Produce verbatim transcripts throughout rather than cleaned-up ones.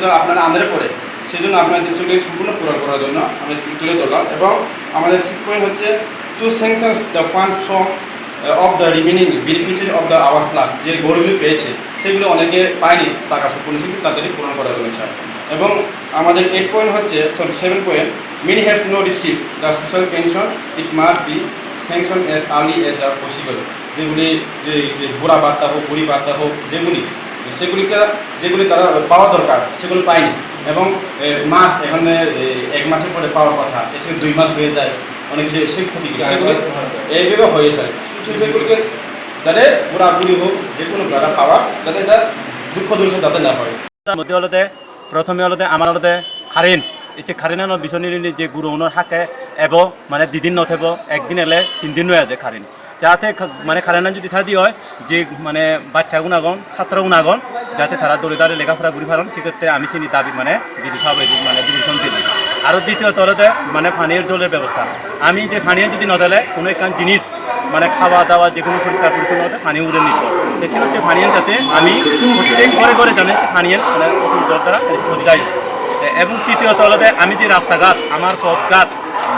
তো আপনারা আন্ডারে পড়ে, সেই জন্য আপনাদের সঙ্গে সম্পূর্ণ পূরণ করার জন্য আমি তুলে ধরলাম। এবং আমাদের সিক্স পয়েন্ট হচ্ছে to sanction the fund from of the remaining beneficiary of the Awas Plus, যে ঘরগুলি পেয়েছে সেগুলো অনেকে পায়নি, টাকা সম্পূর্ণ কিন্তু তাদেরই পূরণ করা রয়েছে। এবং আমাদের এইট পয়েন্ট হচ্ছে, sorry, seven point, many have not received the social pension, it must be sanctioned as early as the possible। যেগুলি, যে যে বুড়া ভাতা হোক, বুড়ি ভাতা হোক, যেগুলি, সেগুলিকে, যেগুলি তারা পাওয়া দরকার, সেগুলো পায়নি। এবং মাস, এখানে এক মাসের পরে পাওয়ার কথা, এসে দুই মাস হয়ে যায়, অনেক যে সে ক্ষতি করে, সেগুলো এইভাবে হয়ে যায়। সেগুলিকে যাতে বুড়া বুড়ি হোক, যে কোনো যারা পাওয়ার, যাতে এটা দুঃখ দুর্দশা যাতে না হয়। তার মধ্যে হলো যে, প্রথমে হলো যে আমার হলো যে কারেন্ট, এই যে কারেন্ট আনো বিষয় নিয়ে যে গুরু ওনার হাতে এব মানে দুদিন নথেব, একদিন এলে তিন দিন রয়ে আছে কারেন্ট। যাতে কা-, মানে কারেন্ট যদি থাকি হয়, যে মানে বাচ্চা গুণাগণ, ছাত্র গুণাগণ যাতে তারা দৌড়ে দাঁড়িয়ে লেখাপড়া ঘুরে পারেন, সেক্ষেত্রে আমি চিনি দাবি মানে বিদ্যুৎ সাহেব মানে ডিভিশন দিই। আরও দ্বিতীয়ত হলো যে মানে পানীয় জলের ব্যবস্থা। আমি যে পানীয় যদি না দিলে কোনো একখান জিনিস মানে খাওয়া দাওয়া যে কোনো পরিষ্কার পরিচ্ছন্ন হতে পানি উড়ে নিত। তো সেক্ষেত্রে পানীয় যাতে আমি প্রত্যেক ঘরে ঘরে জানে সে পানীয় মানে প্রথম জল দ্বারা পৌঁছে যায়। এ-, এবং তৃতীয়ত হলো যে আমি যে রাস্তাঘাট, আমার পথঘাট,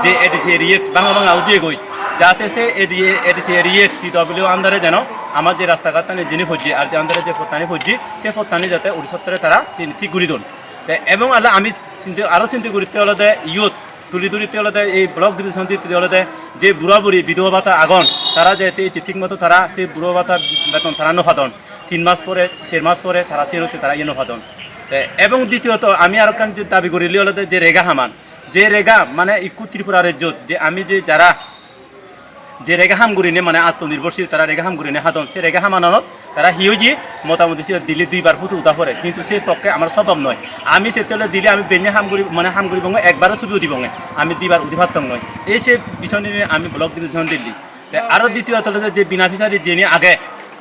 যে এডিসি এরিয়া বাংলা বাংলা উজিয়ে গই, যাতে সে এডিএ, এডিসি এরিয়া পিডব্লিউ আন্ডারে যেন আমার যে রাস্তাঘাট তানে যিনি হজ্জি আর যে আন্ডারে যে পথ তানি হজ্জি, সে পথ তানি যাতে উড়ি সত্তরে তারা চিনি ঠিক ঘুরি দন। তে এবং আল্লাহ আমি চিন্তা, আরও চিন্তা করিতে হলো যে ইয়ুথ তুলি তুলিতে হলো যে এই ব্লক ডিভিশন দিতে হলো যে যে বুড়া বুড়ি বিধবা ভাতা আগন, তারা যাতে এই যে ঠিক মতো তারা সেই বুড়া ভাতা বেতন তারা নফাদন, তিন মাস পরে, চার মাস পরে তারা সেই হতে তারা ইয়ে নফাদন। তে এবং দ্বিতীয়ত আমি আরো কান যে দাবি করিলি হলো যে, যে রেগা হামান, যে রেগা মানে ইকু ত্রিপুরা রাজ্য, যে আমি যে যারা যে রেগা হাম গুরিনে মানে আত্মনির্ভরশীল, তারা রেগা হাম গুরিনে হাদন, সে রেগা হামানো তারা হিওজি মোটামুটি সে দিল্লি দুইবার ফুটু উঠা পড়ে, কিন্তু সেই পক্ষে আমার সম্ভব নয়। আমি সে তেলে দিলে আমি বেনে হাম গুরি মানে হাম গুরি বঙ্গে একবারও ছবি উঠি বঙ্গে আমি দুইবার উঠি পারতাম নয়। এই সে বিষয় নিয়ে আমি ব্লক ডিভিশন দিল্লি। তে আরো দ্বিতীয়ত হলো যে বিনা ফিসারি যিনি আগে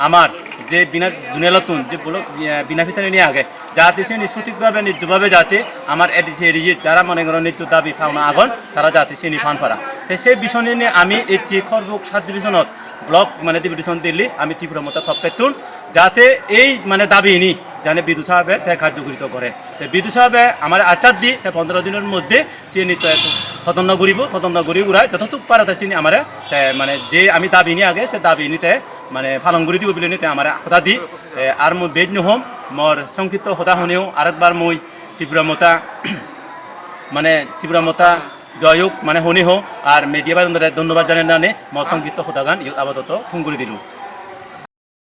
আমার যে বিনা দুনিয়ালতুন যে ব্লক, ইয়ে, বিনা ফিসারি নিয়ে আগে যাতে সে সঠিকভাবে ন্যায্যভাবে যাতে আমার এডিসি এরিয়া যারা মনে করেন ন্যায্য দাবি পাওনা আগন তারা যাতে সে পান পারা। তে সেই বিষয় নিয়ে আমি এই যে খরবুক সাব ডিভিশনত ব্লক মানে ডিভিশন দিল্লি আমি ত্রিপুরা মতো তপ্পেতুন যাতে এই মানে দাবি নি জানে বিদু সাহেবে তে কার্যকরিত করে। তে বিদু সাহেবে আমার আচার দি তে পনেরো দিনের মধ্যে চিনি তে তদন্ত করিব, তদন্ত করি উড়াই যতটুক পারে তে চিনি আমারে তে মানে যে আমি দাবি নি আগে সে দাবি নিতে মানে পালন করি দিব বলে নিতে আমার কথা দি। এ, আর মই বেজ নুহম মোর সংক্ষিপ্ত কথা শুনেও আরেকবার মই ত্রিপুরা মতা মানে ত্রিপুরা মতা জয় হোক মানে শুনি হোক আর মিডিয়া বারন্দরে ধন্যবাদ জানাই নানে মোর সংক্ষিপ্ত কথাগান ইউত আপাতত থুম করে দিলু।